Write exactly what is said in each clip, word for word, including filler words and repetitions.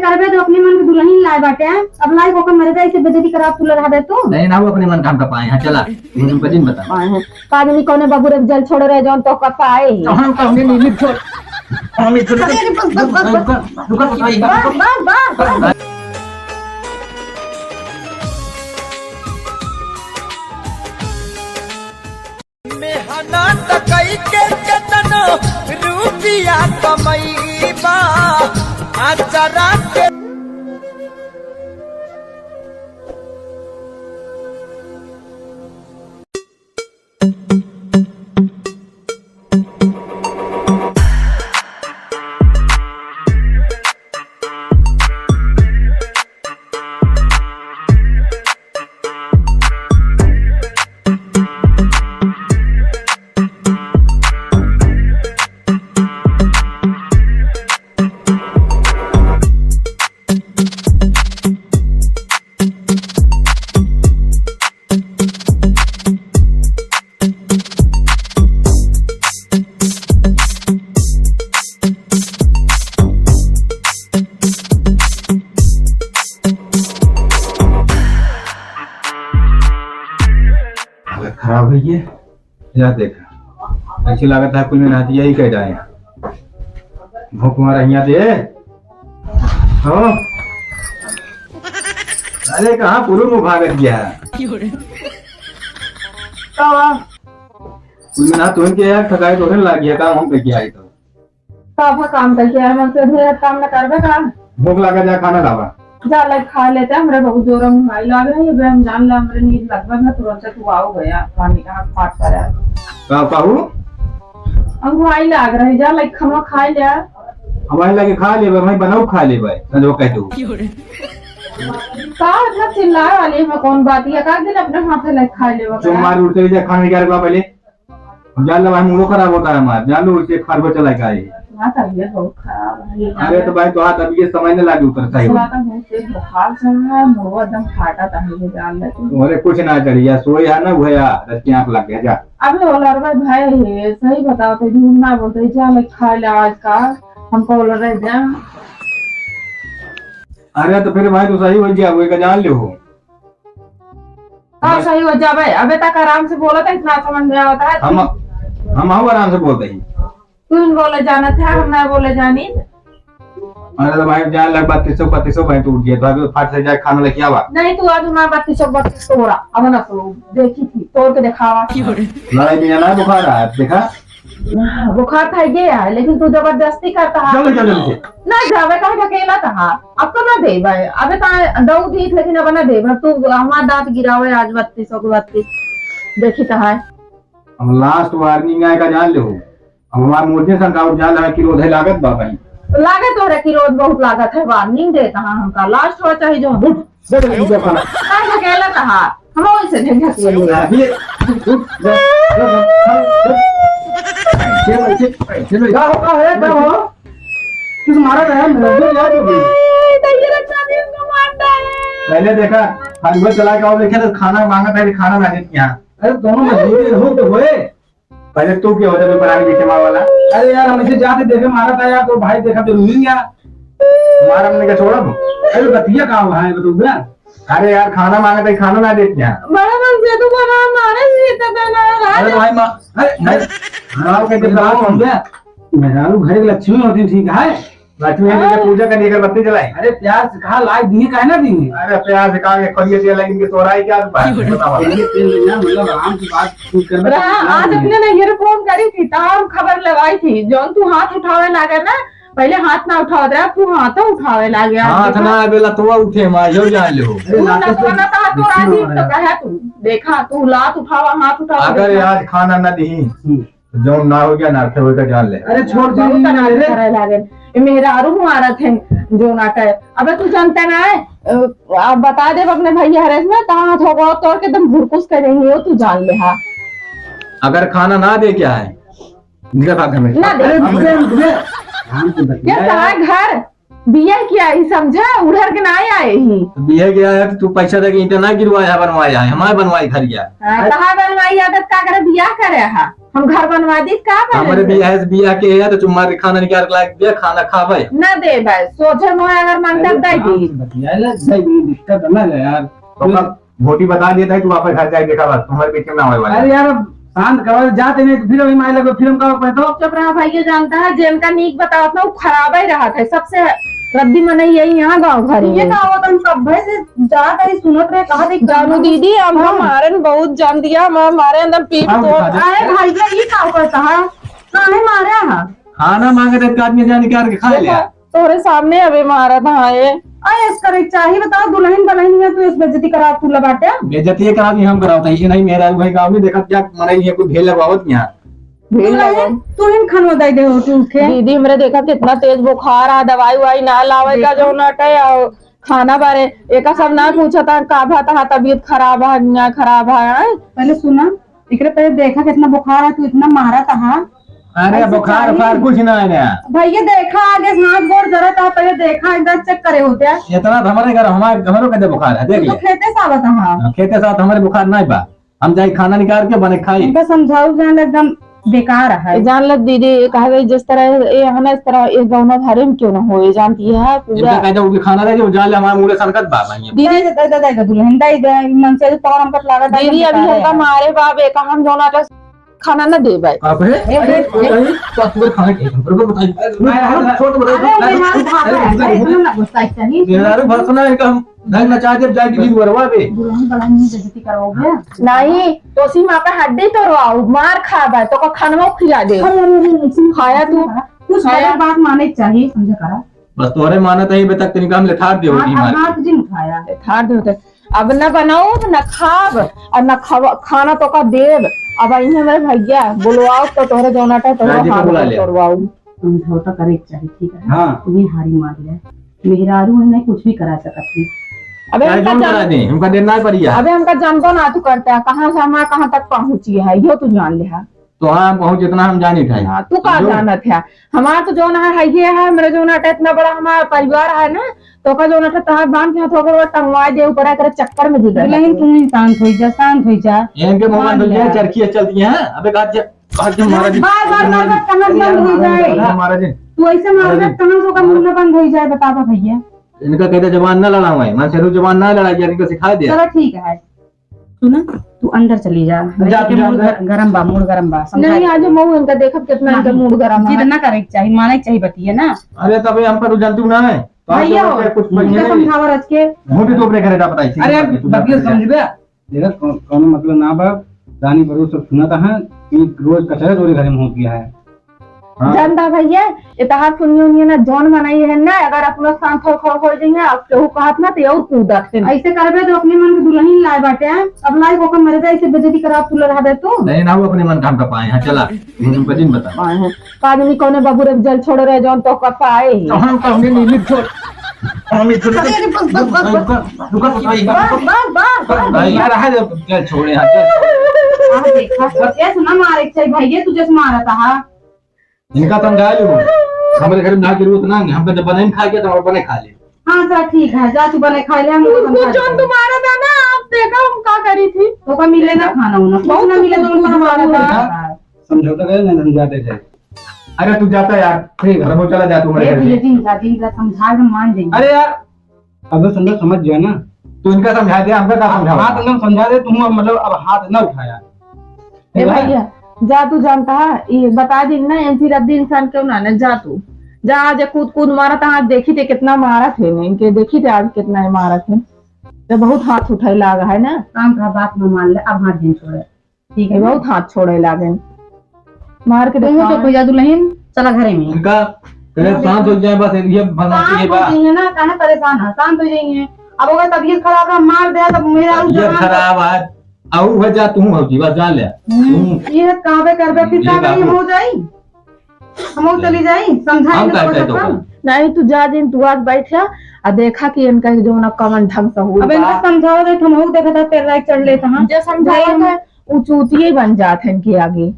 अरे बे, तो अपने मन के दुलहिन लाए बाटे, अब लाए ओकर मरे जाए से बेइज्जती करा, तू लड़ा दे तू। नहीं ना, वो अपने मन काम का पाए हैं, चला, तुम तुमको दिन बता। पाए हैं। का जानी कौने बाबू रे जल छोड़े रहे, जौन तो कर पाए ही। तो हम कहूँगे, नहीं, नहीं, छोड़। हम इधर अरे, बस, बस, बस, बस। रुका, रुका, रुका, रुका। बस, बस, बस, बस। मेहनत कइके केतनो रुपिया कमइबा, अचरा के हालत खराब है ये। या देख, ऐसे लागत है कुल में नहतिया ही कह जाए। भूख मारा हियाँ दे। हो? अरे, कहाँ पुरुष में भागत गया है? का बा? कुल में ना तुहन के यार थकाई तोहन लाग गया, काम हम पे किया है तो। का भा काम करके आए, मन से ढेर काम न करबे का? भूख लागा, जा खाना लावा। जा, लाइक खा लेते, हमरे बहुत जोर में हाई लाग रही है, हम जान ला, हमरे नींद लगभग है, तुरंत तू आओ गया, पानी का हाथ पाट कर आया। का कहू? हम हाई लाग रही, जा, लाइक खाना खा लिया। हमारे लगे खा लेबे, भाई बनाऊ खा लेबे, संजो कह दू। का इतना चिल्लाए वाली है, कौन बात है? का दिन अपने हाथ से लाइक खा लेबे जो का? मार उठते जा खाने के पहले। जान लो भाई, मूडो खराब होता है हमारा, जान लो, उसे खरबो चला के आए। हाँ, तबीयत बहुत खराब है। अरे तो भाई, तो हाँ, तबीयत समय नहीं लागे उतर, सही थोड़ा बात। तो मुंह से बुखार चढ़ रहा है, मुंह एकदम फाटा था, ये जान ले तू। अरे कुछ ना चढ़िया, सोई है ना, वो यार, रच के आँख लग गया, जा। अबे ओलर भाई, भाई है, सही बताओ तो झूठ ना बोलते, जा ले खा ले आज का, हमको ओलर रह जा। अरे तो फिर भाई, तू सही हो गया, वो का जान ले हो। का बस। सही हो जाबे? अबे तक आराम से बोलत है, इतना समझ में आवत है। हम, हम आऊ आराम से बोलत ही। तू न बोले जानत है, हम ना बोले जानी। अरे तो भाई, जान लग बत्तीसो, बत्तीसो भाई टूट गया, तो अभी फाट से जाए खाना लेके आवा। नहीं, तू आज हमारा बत्तीसो, बत्तीस तोरा, अब ना तो देखी थी, तोड़ के दिखावा। लड़ाई में ना बुखार है, देखा? बुखार था ये है, लेकिन तू जबरदस्ती करता है। चलो, चलो, चलो। ना जावे कहे ढकेला था, अब तो ना देबे। अबे ता दऊ दीत, लेकिन अब ना देबे। तू हमार दांत गिरावे आज बत्तीस के बत्तीस। देखी तो है। अब last warning आए का जान ले हो। अब हमार मोटे संग का जान लगा कि रोधे लागत बा भाई। लागत तोहरे कि रोध बहुत लागत है, warning देता है हमका। Last हो चाहे जो। उठ। दे दे, दे दे खाना। काहे ढकेलत हा? हम ओइसे ढक ढक ले ले। अभी, उठ, जा, जा, जा, जा। चलो, चलो, चलो। का हो, का है, का हो? किस मारा रहा है? मैं तो याद हो गई। ए, तो ये रखा दे, हमको मारता है। पहले देखा, हलवा चला के आओ, देखे तो खाना मांगा था, खाना ना देती यहाँ। अरे, दोनों में जीते रहो तो होए। पहले तू के हो जाबे परानी बीचे माँ वाला। अरे यार, हम इसे जाते देखे मारा था यार, तो भाई देखा जरूरी यार। मारा हमने के छोड़ा। अरे बतिया का हुआ है, बताओ ना। अरे यार, खाना मांगे तो खाना ना देत यहाँ। बड़ा मन से तो बना मारे जी, तो बना अरे भाई, माँ, अरे, अरे, माँ के अरे, बात समझे। मेहरारू घर की लक्ष्मी होती, ठीक है। लक्ष्मी जी के हाँ। पूजा करनी, अगरबत्ती जलाई। अरे प्यार से कहा, लाई दिए, काहे ना दिए? अरे प्यार से कहा, ये खोलिए दिया, लेकिन के तोराई क्या बात है? बताओ। खोलिए तेल ले जा, मतलब आराम से बात ठीक करना रहा, चाहिए। आज अपने नैहर फोन करी थी, तब हम खबर लगाई थी, जौन तू हाथ उठावे लागे ना, पहले हाथ ना उठावत रहा, तू हाथ उठावे लागे। हाथ ना आवेला तो उठे, माँ, यो जान लो। अरे तू ना तो ना तो, तो राजी तो कहा तू, देखा, तू लात उठावा, हाथ उठावा, अगर देखा। आज खाना ना दी, हम्म। जौन ना हो गया ना, फिर वही का जान ले। अरे छोड़ दे, बहुत आराम रे। करे लागे। ए, मेहरारू मारत है, जो ना करे। अबे तू जानता ना है, अ, आप बता दे अपने भैया हरेश में, तहाँ हाथ होगा तोड़ के एकदम भुरकुस कर देंगे, वो तू जान ले, हाँ। अगर खाना ना दे क्या है, निकल भाग घर में। ना दे। अरे रुक जा, रुक जा। आराम से बतिया। क्या कहा घर? बिया किया ही समझा, उधर के ना आए ही। तो बिया किया है, तो तू पैसा दे के ईंटा ना गिरवाया, बनवाया है, हमारे बनवाई घर गया। हाँ, कहाँ बनवाई आदत का करे, बिया करे हा। हम घर बनवा दी का? हमरे बियाह से बियाह के है तो चुम्मा रे खाना निकाल के ला दिया, खाना खावे। ना देबे, सोझे मुँह अगर मांगता अरे दे दी। बतिया ले, दे दी, दिक्कत ना ले यार। तो कब घोटी बता दिया था, तू वापस घर जाए, देखा बस तुम्हारे बीच में ना होए वाला। अरे यार, अब शांत करो, जाते नहीं तो फिर अभी मारे लगो, फिर हम का कहतो? चुप रहा भाई, ये जानता है, जिनका नीक बतावत ना, वो खराब ही रहा था। सबसे रद्दी मनई यही यहाँ गाँव घर ये में। का होत, हम सब भाई से जात ही सुनत रहे, कहा देख जानू दीदी, हम हाँ। मारे न बहुत जान दिया, हम मारे एकदम पीठ हम तो। दिखा दे। अरे भाई, ये का करता है? काहे मारा है? खाना मांगे थे, आदमी जान निकाल के खा लिया। तोहरे सामने अबे मारा था ये। आ, ऐस करे के चाही, बताओ, दुलहिन बलहिन है, तू ऐस बेइज्जती करा, तू ला बाटे। बेइज्जती ये करा, हम करावत है, ये नहीं मेरा भाई गाँव में देखत क्या मनई है, कोई भेल लगावत यहाँ। भेल दुलहिन, लगाओ। तू ही खाना दे दे हो, तू के। दीदी, हमरे देखा कितना तेज बुखार आ, दवाई उवाई ना लावे का देखो। जो नटे, और खाना बारे, एका सब ना पूछता, का भात हा, तबीयत खराब है, ना खराब है, हैं? पहले सुना, एकरे पहले देखा कितना बुखार है, तू इतना मारा था, हाँ? अरे ऐसे बुखार चाहिए। उखार कुछ ना है ना। भैया देखा आगे से हाथ गोड़ जरा था, पहले देखा एक बार चेक करे होते हैं। इतना तो हमारे घर, हमारे, हमरो के दे बुखार है, देख तू तो ले। खेते से आवत है, हाँ। हाँ, खेते साथ हमारे बुखार नहीं बा। हम जाई खाना निकाल के बने खाई। इनका समझाऊ जान एकदम बेकार है। ये जान ले दीदी, ये कहा गई जिस तरह ये है ना, इस तरह ये गौना भारी में क्यों ना हो, ये जानती है पूरा। इनका कहते उनके खाना दे दे, वो जान ले हमारे मुंह ले सनकत बा भाई। दीदी दे दे, दे दे, दे दे, दुल्हन दे दे, मन से तो हम पर लागत है, दीदी अभी बेकार हमका है। मारे बाप, एक हम जौना का खाना ना देबे। बाप रे, ए, अरे, ए, अरे, तो तुम्हें खाना के, हमको बताइए। अरे, अरे, छोट बड़ा, अरे, अरे, उन्हें हाथ भाग रहा है, अरे, अरे, सुनो ना, गुस्सा इस तरह। मेहरारू भर सुना इनका हम ढंग नचा देब, जाए दीदी वरवा बे। दुल्हन बड़ा नहीं बेइज्जती कराओगे? नहीं, तो सी माँ का हड्डी तोड़वाऊ, मार खाबे, तो का खानवा खिला दे। अरे, अरे, अरे, अरे, सुन, खाया सुन, तू? सुन, कुछ खाया? गलत बात माने के चाहिए, समझे करा। बस तोहरे मानत है, बे तक तनिका हम लेथार देव हाँ, की अब मार हाथ के। जिन खाया। लेथार देव ते। अब न बनाओ, न खाब, और न खावा, खाना तो का देब। अब आई है मेरे भैया, बुलवाओ तो तोहरे जौना टाइम तोहरे राजी को हाथ बुला ले। तोड़वाऊ। समझौता करे के चाहिए, ठीक है? हाँ। तुम्हें हारी मान ले। मेहरारू है, नहीं कुछ भी करा सकत है। अबे चाहे हमका जौन जान करा दे, हमका देना ही पड़ी है। अबे हमका जानबो ना तू करता है, कहाँ से हमारा कहाँ तक पहुँची है, यो तू जान ले है। तो हाँ, पहुँच इतना हम जानी था। हाँ, तू का समझो? जानत है? हमार तो जौन है, है ये है, मेरे जौन अटे इतना बड़ा हमारा परिवार है ना, तो का जौन अटे तहार बांध के हाथ होकर टंगवा दे ऊपर, एकरे चक्कर में जुड़े लेकिन रहते। तू ही शांत हो जा, शांत हो जा। इनके मुंह मान बंद हो जाए, ले। चरखी चलती है। अबे कहा जा, कहा जा, महाराज जी। बार, बार, बार, बार कहाँ बंद हो जाए? महाराज जी। तू ऐसे मार दे, महाराज जी। कहाँ से ओकर मुंह ना बंद हो जाए, बता दो भैया। इनका कहते जबान ना लड़ावे, मन से जबान ना लड़ाई, यार, इनको सिखा दे। चलो ठीक है, सुना, तू अंदर चली जा। जा, के जा, मूड जा। गर-, गरम बा, मूड गरम बा, समझा नहीं, दे। आज मऊ इनका देखब कितना इनका नहीं, मूड गरम है। जिद ना करे के चाही, माने के चाही बतिया ना। अरे तबे हम पर जानती हूँ ना है। तो आप भैया लोग हो, के कुछ इनका बनिए नहीं। समझावा रच के। घूंटी तो अपने घरे जा बताई, अरे सीधी बात है, तू जा बतिया घरे जा। समझबे। देखा, कौ-, कौनो मतलब ना बा, रानी बरू सब सुनत है, ई रोज कचरा तोरे घरे में होत गया है। हाँ। जानता भैया, ये तहार सुनिए उनिए ना, जौन मनई है ना, अगर अपना शांत हो, हो, हो जाइए, अब केहू कहत ना, तो और कूदत है। ऐसे करबे तो अपने मन के दुल्हन लाए बाटे, हैं? अब लाए होकर मर जाए, इसे बेइज्जती करा, तू लड़ा दे तू। नहीं ना, वो अपने मन का हमका पाए हैं, चला, तुमको जिन बता। पाए हैं। का आदमी कौने बाबू रे जल छोड़ रहे, जौन तो का पाए ही। तो हम तो हमने नीली छोड़, हम ये छोड़ अरे, अरे, बस, बस, बस, बस। रुको, रुको, रुको, रुको। बस, बस, बस, बस। भाई, यार, आ जाओ, चल, छोड़े, हाँ, चल। हाँ, देखा, ये सुना, मारे के चाहिए, भैया, तुझे से मारा था, हाँ। इनका समझा लो, हमारे घर में ना जरूरत ना है, हम तो जब बने खा के तो बने खा ले। हाँ, चल, ठीक है, जा, तू बने खा ले, हम लोग कुछ समझा जौन देंगे। तुम्हारा था ना, आप देखा हम का करी थी। तो का मिले ना खाना उना, कुछ बहुत ना मिले, कुछ तो उनका कुछ हमारा मारा था। था। समझौता करे ना, हम जाते थे। अरे तू जाता यार, ठीक है। प्रभु चला जा तू हमारे ए, घर से। भैया, जिन जा, जिन जा, समझा के मान जाएंगे। अरे यार, अबे समझो, समझ गया ना। तू इनका समझा दे, हमका का समझावा? हाथ एकदम समझा दे, तू मतलब अब हाथ ना उठाया। ए ठीक है? भैया, जा तू जानता है, ये बता दी ना, ऐसी रद्दी इंसान क्यों ना, ना जा तू। जा, आज कूद कूद मारा था, आज देखी थे कितना मारा थे ने, इनके देखी थे आज कितना ही मारा थे। तो बहुत हाथ उठाए लागा है ना। काम का बात न मान ले, अब हाथ जिन छोड़े। ठीक है, बहुत हाथ छोड़े लागे। मार के तुम देखा। तो कोई जादू नहीं, चला घरे में। इनका कहे शांत हो जाए, बस ये बना शांत ये हो बा। जाइए ना, काहे परेशान है, शांत हो जाइए। अब अगर तबीयत खराब है, मार दे, तब मेरा तबीयत जवान खराब है, आऊ हो जा, तू हो जी, बस जान ले। हम्म, तू ये कहबे करबे, फिर ये का कहीं बाबू। हो जाई, हम चली जाई, समझाई हम ना का तो कहते बच्चा हो? नहीं, तू जा, जिन तू आज बैठ जा, आ देखा कि इनका जो ना कमन ढंग से हो अब इनका बा। समझाओ दे, हम हो देखा था, तेरा लायक चढ़ लेता, हाँ। जे समझावा भाई, था, उ चूतिये बन जात है इनके आगे।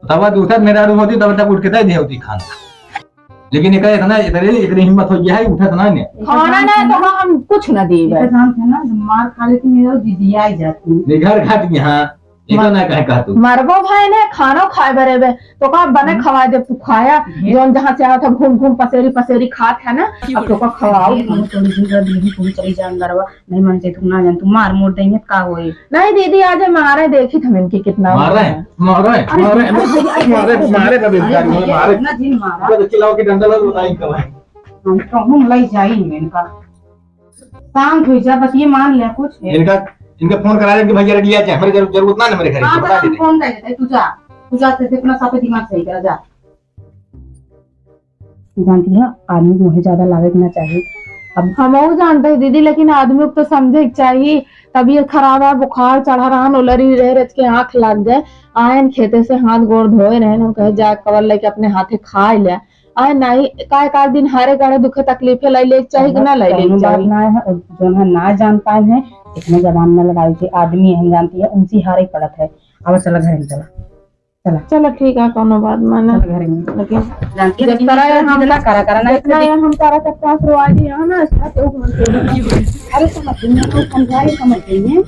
तब दूसर मेहरारू होती, तब तक उठ के दे दे होती खाना। लेकिन एकरे इतना, एकरे, एकरे हिम्मत हो गया है, उठत ना ने। खाना ना तो हम कुछ ना देबे। इतना काम है ना, जब मार खा लेती मेरा जिदिया ही जाती। ये घर खाती, हाँ। एका ना काहे कहा तू? मरबो भाई ने खानो खाए बरे बे, तो का बने हम्म। खवाए दे, तू खाया, ये जौन जहाँ से आवत है, घूम घूम पसेरी पसेरी खात है ना, अब तो का खवाओ। ये हम थोड़ी दिन बाद यहीं तुम चली जा अंदरवा, नहीं मन से तू ना जान, तू मार मोर देंगे, का होए? नहीं दीदी, आज मारे देखी था इनकी कितना मारे, मारे। मारे, अरे, मारे, अरे, अरे, मारे, अरे, मारे, अरे, मारे, अरे, मारे, इतना दिन मारा। अरे, चिल्लाओ के डंडा लो, बताई कब है? हम तो हम लई जाई इनका। शांत हो जा, बस ये मान ले कुछ। इनका, इनका फोन करा दे कि भैया रेडी आ जाए, हमारे जरूर-, जरूरत ना है हमारे घर की, हाँ, बता तो दे। फोन कर देते, तू जा, तू जा, तू अपना साथ दिमाग सही कर, जा। जानती है, आदमी को मुझे ज्यादा लावे के ना चाहिए। अब हमहू जानते हैं दीदी, लेकिन आदमी को तो समझे के चाहिए। तबीयत खराब है, बुखार चढ़ा रहा, ओलरी रह रह के आँख लग गए, आयन खेते से हाथ गोड़ धोए रहे, हम कहे जा कवर लेके अपने हाथे खाए ले। आए नहीं, का एक आध दिन हारे गाड़े दुखे तकलीफे लाई ले के चाही कि ना लाई ले के कौनो बात चाही? ना है, और जौन है ना जान पाए हैं, इतने जबान न लड़ाई के आदमी है, जानती है, उनसे हारे पड़त है। अब चला घर में चला, चला। चलो ठीक है, कौनो बात ना, ना। चला घर में। लेकिन जानती है, जिस लेकिन तरह ये ये हम जितना करा, करा ना जितना कभी। ये हम करा सकते हैं, शुरुआत ही है ना, इसका तो अरे समझ गई, मैं तो समझाए, समझ गई है।